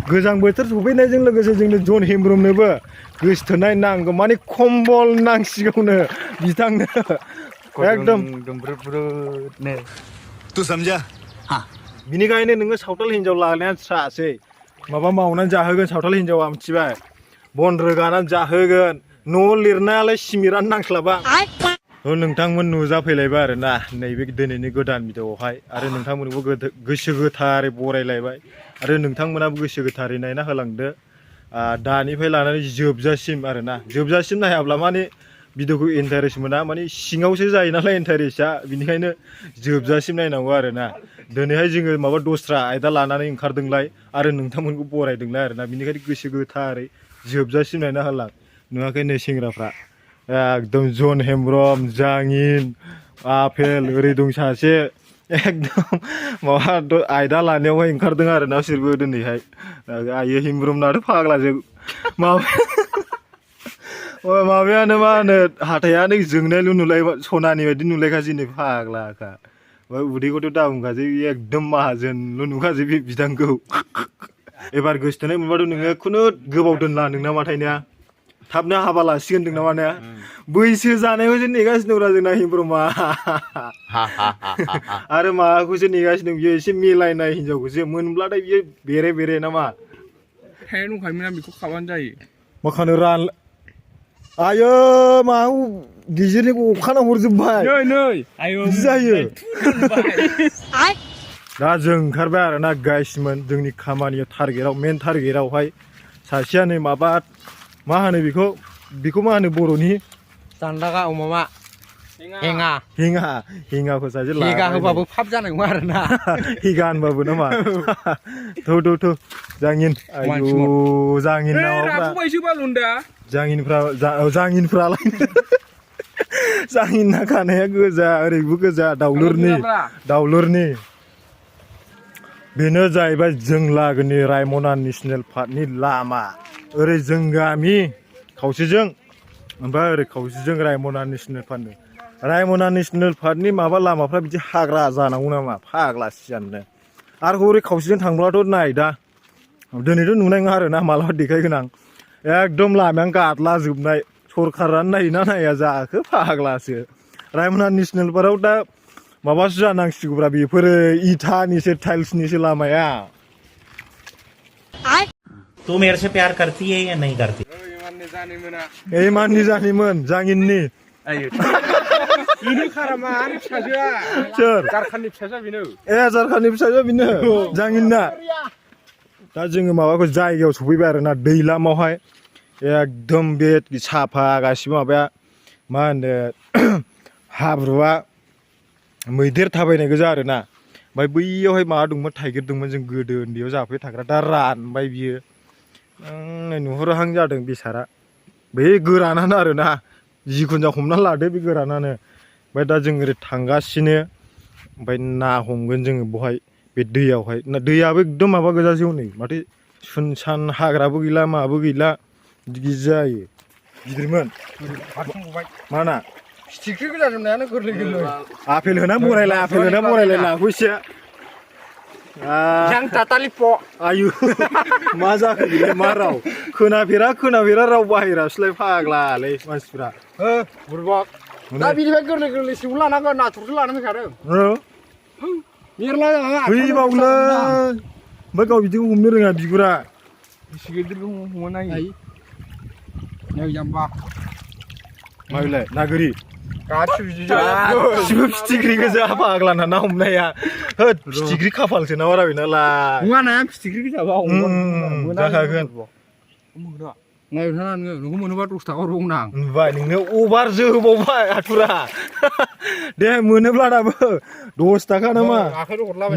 गोजां बोथोर सफैनायजों लोगोसे जोंनो जन हेमब्रुमनोबो गोसोथोनाय नांगौ माने कम्बल नांसिगौनो बिथांनो एकदम दुंब्रुद तू समझा हाँ बिनिखायनो नोङो सावथाल हिनजाव लानाया स्रासै माबा मावनानै जाहोगोन सावथाल हिनजावा मिथिबाय बन रोगानानै जाहोगोन न' लिरनायालाय सिमिरानो नांस्लाबा नोंथांमोन नुजाफैलायबाय आरोना नैबे दिनैनि गोदान भिडिअ'आवहाय आरो नोंथांमोनखौबो गोसो गोथारै बरायलायबाय आरो नोंथांमोनाबो गोसो गोथारै नायना होलांदो दानिफ्राय लानानै जोबजासिम आरोना जोबजासिम नायाब्ला माने भिडिअ'खौ इन्टारेस्ट मोना माने सिङावसो जायो नालाय इन्टारेस्टआ बिनिखायनो जोबजासिम नायनांगौ आरोना दिनैहाय जोङो माबा दस्रा आयदा लानानै ओंखारदोंलाय आरो नोंथांमोनखौ बरायदोंलाय आरोना बिनिखायनो गोसो गोथारै जोबजासिम नायना होलां नुवाखै नै सेंग्राफ्रा एकदम जन हेमब्रम जांगिन आफेल ओरै दं सासे एकदम माबा आयदा लानायावहाय ओंखारदों आरोना बिसोरबो दिनैहाय आयो हेमब्रमनाथ' फाग्लाजों माबायानो मा होनो हाथायानो जोंनायल' नुलाय सनानि बायदि नुलायखासै नै फाग्लाखा उदैखौथ' दा बुंखासै एकदम माहाजोनल' नुखासै बे बिथांखौ एबार गोसोथोनाय मोनबाथ' नोङो खुनु गोबाव दोनला नोंना माथायना थाबनो हाबा लासिगोन होनदों नामा ने बैसो जानायखौसो नेगासिनो दंरा जोंना हेमब्रमा आरो माबाखौसो नेगासिनो दं बियो एसे मिलायनाय हिनजावखौसो मोनब्लाथाय बियो बेरे बेरे नामा थाया दंखायोमोन बेखौ खाबानो जायो मा खानो रान आयो मा गिजिरनिखौ अखाना हरजोब्बाय बिदि जायो दा जों ओंखारबाय आरोना गाइसमोन जोंनि खामानियाव टारगेटआव मेन टारगेटआवहाय सासेया नै माबा मा होनो बेखौ मा होनो बर'नि दान्दागा माबा हेङा हेङाखौ सासे हेगा होबाबो फाब जानाय नङा आरोना हेगा होनबाबो नामा थौ जाङिन आयु जाङिन नामाफ्रा जाङिनफ्रालाय जाङिन खानाया गोजा ओरैबो गोजा दाउलुरनि बेनो जाहैबाय जों लागोनि रायमना नेसनेल पार्कनि लामा ओरै जों गामि खावसेजों ओमफ्राय ओरै खावसेजों रायमना नेसनेल पार्कनि माबा लामाफ्रा बिदि हाग्रा जानांगौ नामा फाग्ला सियाननो आरो हरै खावसेजों थांब्लाथ' नाय दा दिनैथ' नुनाय नङा आरोना मालाबा देखायगोन आं एकदम लामायानो गादलाजोबनाय सरखारानो नायोना नाया जाखो फाग्लासो रायमना नेसनेल पार्कआव दा माबासो जानांसिगौब्रा बेफोरो इटानिसो टाइल्सनिसो लामाया तू मेरे से प्यार करती है या नहीं करती माननि जानिमोन जाङिननि सोर जारखाननि फिसाजोआ बेनो जारखाननि फिसाजोआ बेनो जाङिनना दा जोङो माबाखौ जायगायाव सफैबाय आरोना दैलामावहाय एकदम बे साफा गासिबो माबाया मा होनो हाब्रुआ मैदेर थाबायनाय गोजा आरोना ओमफ्राय बैयावहाय माबा दंमोन थाइगिर दंमोन जों गोदो उन्दैयाव जाफैबाय थाग्रा दा रानबाय बियो नुहुरहां जादों बेसारा बे गोरानानो आरोना जिखुनु जा हमना लादो बे गोरानानो ओमफ्राय दा जों ओरै थांगासिनो ओमफ्राय ना हमगोन जोङो बहाय बे दैयावहाय दैयाबो एकदम माबा गोजासै हनै माथो सुनसान हाग्राबो गैला माबो गैला बिदि जायो गिदिरमोन माना फिथिख्रि गोजा जोमनायानो गोरलै आफेल होना बरायलाय नाखौ एसे आयु मा जाखो बेलाय मा राव खोनाफेरा राव बाहेरासोलाय फाग्लालै मानसिफ्रा बुरबाक दा बिनिफ्राय गोरलै सिंखौ लानांगोन नाथुरसो लानानै फैखादों मेरला फैबावलै ओमफ्राय गाव बिदिखौ हमनो रोङा बिगुरा बेसे गिदिरखौ हमो नायो नै जाम्बा माबेलाय ना गोरि गासिबो फिथिख्रि गोजा फाग्लाना ना हमनाया होद फिथिख्रि खाफालसो ना बाराबाय नालाय नङा नाया फिथिख्रि गोजाबा जाखागोन नायथाना नोंखौ मोनोबा 10 थाखा रंना नुबाय नोंनो अभार जोहोबावबाय आथुरा दे मोनोब्ला दाबो 10 थाखा नामा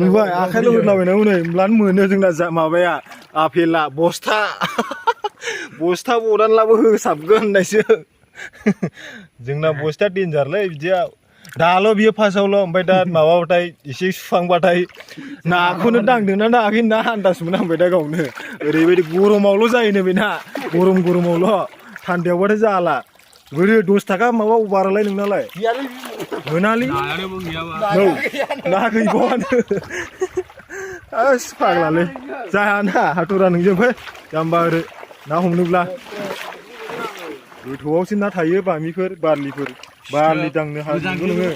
नुबाय आखाइल' हरलाबायनांगौ नै होमब्लानो मोनो जोंना माबाया आफेला बस्था बनानैलाबो होसाबगोन होननायसो जोंना बस्था डेन्जारलै बिदियाव दाल' बियो फार्स्टआवल' ओमफ्राय दा माबाबाथाय एसे सुखांबाथाय नाखौनो दांदोंना दाङाखै ना आन्दाज मोनहांबाय दा गावनो ओरैबायदि गरमावल' जायोनो बेना गरमावल' थान्दायावबाथाय जाला बोरो 10 थाखा माबा अभारालाय नोंनालाय मोनालै ना गैबावानो फाग्लालै जायाना हाथुरा नोंजों फै जाम्बा ओरै ना हमनोब्ला गोथौआवसो ना थायो बामिफोर बारलिफोर बारलि दांनो हाजोबो नोङो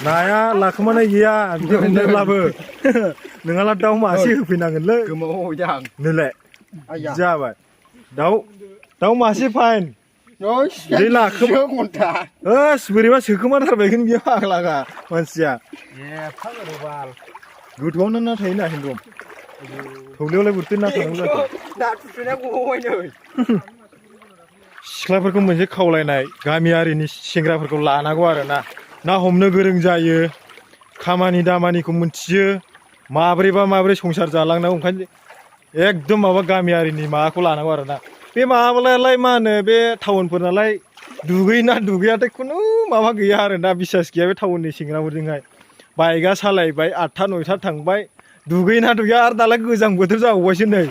नाया लाखोमानाय गैया बिदि हमनोब्लाबो नोंहाला दाउ मासे होफैनांगोनलै नोलाय जाबाय दाउ मासे फाइन दै लाखोमा बोरैबा सोखोमाथारबायगोन बियो फाग्लागा मानसिया गोथौआवनो ना थायोना हेन्द्रम थौलेयावलाय बोरैथो ना थानांगौ जाखो सिख्लाफोरखौ मोनसे खावलायनाय गामियारिनि सेंग्राफोरखौ लानांगौ आरो ना हमनो गोरों जायो खामानि दामानिखौ मोनथियो माब्रैबा माब्रै संसार जालांनांगौ ओंखायनो एकदम माबा गामियारिनि माबाखौ लानांगौ आरो ना बे माबालाय मा होनो बे टाउनफोर नालाय दुगैना दुगैयाथाय खुनु माबा गैया आरो ना बिसास गैया बे टाउननि सेंग्राफोरजोंहाय बाइकआ सालायबाय 8टा 9टा थांबाय दुगैना दुगैया आरो दालाय गोजां बोथोर जाबावबायसो नै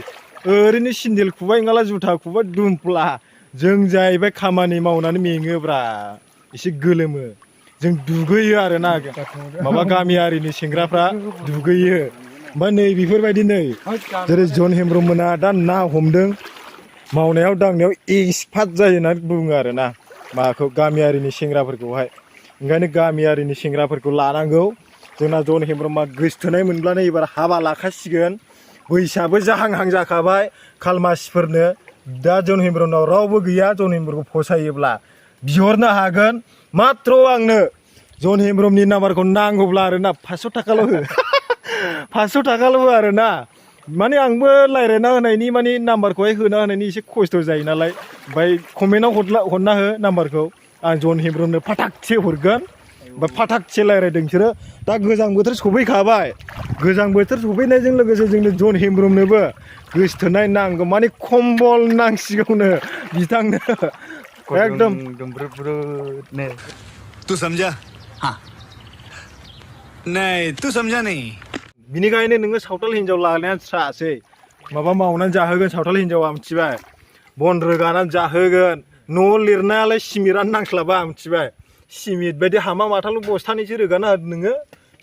ओरैनो सिन्देल खुबाय नङाला जुथा खुबाय दुमप्ला जों जाहैबाय खामानि मावनानै मेङोब्रा एसे गोलोमो जों दुगैयो आरो ना माबा गामियारिनि सेंग्राफ्रा दुगैयो ओमफ्राय नै बेफोरबायदि नै जेरै जन हेम्ब्रम मोना दा ना हमदों मावनायाव दांनायाव एक्सपार्ट जायो होननानै बुङो आरो ना माबाखौ गामियारिनि सेंग्राफोरखौहाय ओंखायनो गामियारिनि सेंग्राफोरखौ लानांगौ जोंना जन हेम्ब्रमा गोसथोनाय मोनब्लानो एबार हाबा लाखासिगोन बैसोआबो जाहांहां जाखाबाय खालमासिफोरनो दा जन हेम्ब्रमनाव रावबो गैया जन हेम्ब्रमखौ फसायोब्ला बिहरनो हागोन माथ्र आंनो जन हेम्ब्रमनि नाम्बारखौ नांगौब्ला आरो ना 500 थाखाल' हो 500 थाखाल' हो आरो ना माने आंबो रायज्लायना होनायनि माने नाम्बारखौहाय होना होनायनि एसे खस्थ' जायो नालाय ओमफ्राय कमेन्टआव हरना हो नाम्बारखौ आं जन हेम्ब्रमनो फाटाकसे हरगोन ओमफ्राय फाटाकसे रायज्लायदों बिसोरो दा गोजां बोथोर सफैखाबाय गोजां बोथोर सफैनायजों लोगोसे जोंनो जन हेम्ब्रमनोबो गोसथोनाय नांगौ माने कम्बल नांसिगौनो बिथांनो एकदम तू समझा हाँ नहीं तू समझा नहीं बिनिखायनो नोङो सावथाल हिन्जाव लानाया स्रासै माबा मावनानै जाहोगोन सावथाल हिन्जावा मिथिबाय बन रोगानानै जाहोगोन न' लिरनायालाय सिमिरानो नांस्लाबा मिथिबाय सिमिट बायदि हामा माथाल' बस्थानैसो रोगाना होदो नोङो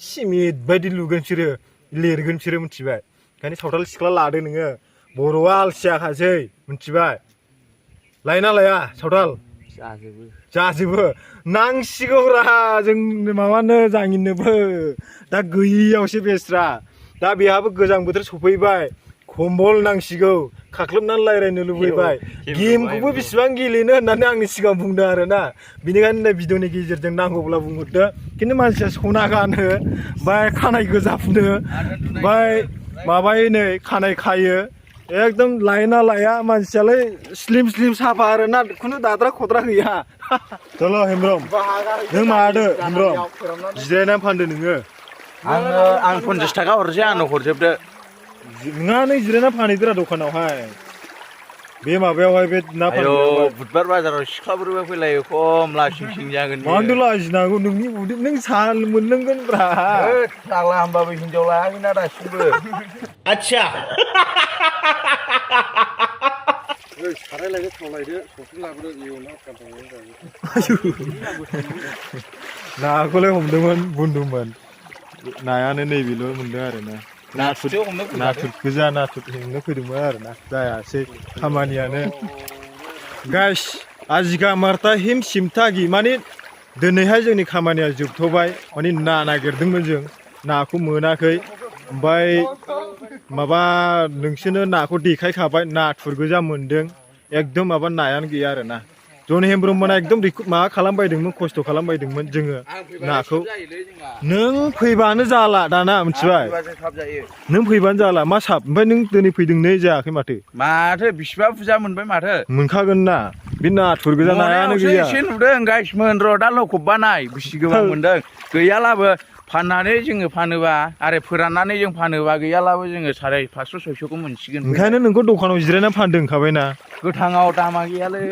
सिमिट बायदि लुगोन बिसोरो लिरगोन बिसोरो मिथिबाय ओंखायनो सावथाल सिख्ला लादो नोङो बर'आ अलसियाखासै मिथिबाय लायोना लाया सावथाल जाजोबो नांसिगौरा जों माबानो जाङिनोबो दा गैयियावसो बेस्रा दा बेहाबो गोजां बोथोर सफैबाय कम्बल नांसिगौ खाख्लोबनानै रायज्लायनो लुबैबाय गेमखौबो बेसेबां गेलेनो होननानै आंनि सिगां बुंदों आरो ना बिनिखायनो भिडिअनि गेजेरजों नांगौब्ला बुंहरदो खिन्थु मानसिया सना गानो ओमफ्राय खानाय गोजा फुनो ओमफ्राय माबायो नै खानाय खायो एकदम लायना लाया मानसियालाय स्लिम साफा आरो ना खुनु दाद्रा खद्रा गैया चल' हेम्ब्रम नों मादो हेम्ब्रम जिरायनानै फानदो नोङो आं 50 थाखा हरसै आंनो हरजोबदो नोंहा नों जिरायना फानहैदोरा दखानावहाय बे माबायावहाय बे ना फाननायावहाय बुधबार बाजाराव सिख्लाफोरबो फैलायो खम लासिं सिं जागोन मानोथो लाजिनांगौ नोंनि उदै नों साहा मोनलोंगोन ब्रा फाग्ला होमबाबो हिनजाव लायाखैना दासिमबो अच्छा साराय लायदो थाव लायदो संख्रि लाबोदो एवना नाखौलाय हमदोंमोन बुन्दुमोन नायानो नैबेल' मोनदों आरो ना नाथुर गोजा नाथुर हमनो फैदोंमोन आरो ना जायासै खामानियानो गाइस आजिगा मार्ता हिम सिमथागि माने दिनैहाय जोंनि खामानिया जोबथ'बाय माने ना नागिरदोंमोन जों नाखौ मोनाखै ओमफ्राय माबा नोंसोरनो नाखौ देखायखाबाय नाथुर गोजा मोनदों एकदम माबा नायानो गैया आरो ना जन हेम्ब्रम मोना एकदम माबा खालामबायदोंमोन खस्थ' खालामबायदोंमोन जोङो नाखौ नों फैबानो जाला दाना मिथिबाय नों फैबानो जाला मा साब ओमफ्राय नों दिनै फैदों नै जायाखै माथो बिसिबा बुरजा मोनबाय माथो मोनखागोन ना बे नाथुर गोजा नायानो गैया एसे नुदों गाइस मोन र' दा लखबबा नाय बिसि गोबां मोनदों गैयालाबो फाननानै जोङो फानोबा आरो फोराननानै जों फानोबा गैयालाबो जोङो 550 600खौ मोनसिगोन ओंखायनो नोंखौ दखानाव जिरायना फानदों होनखाबायना गोथाङाव दामा गैयालै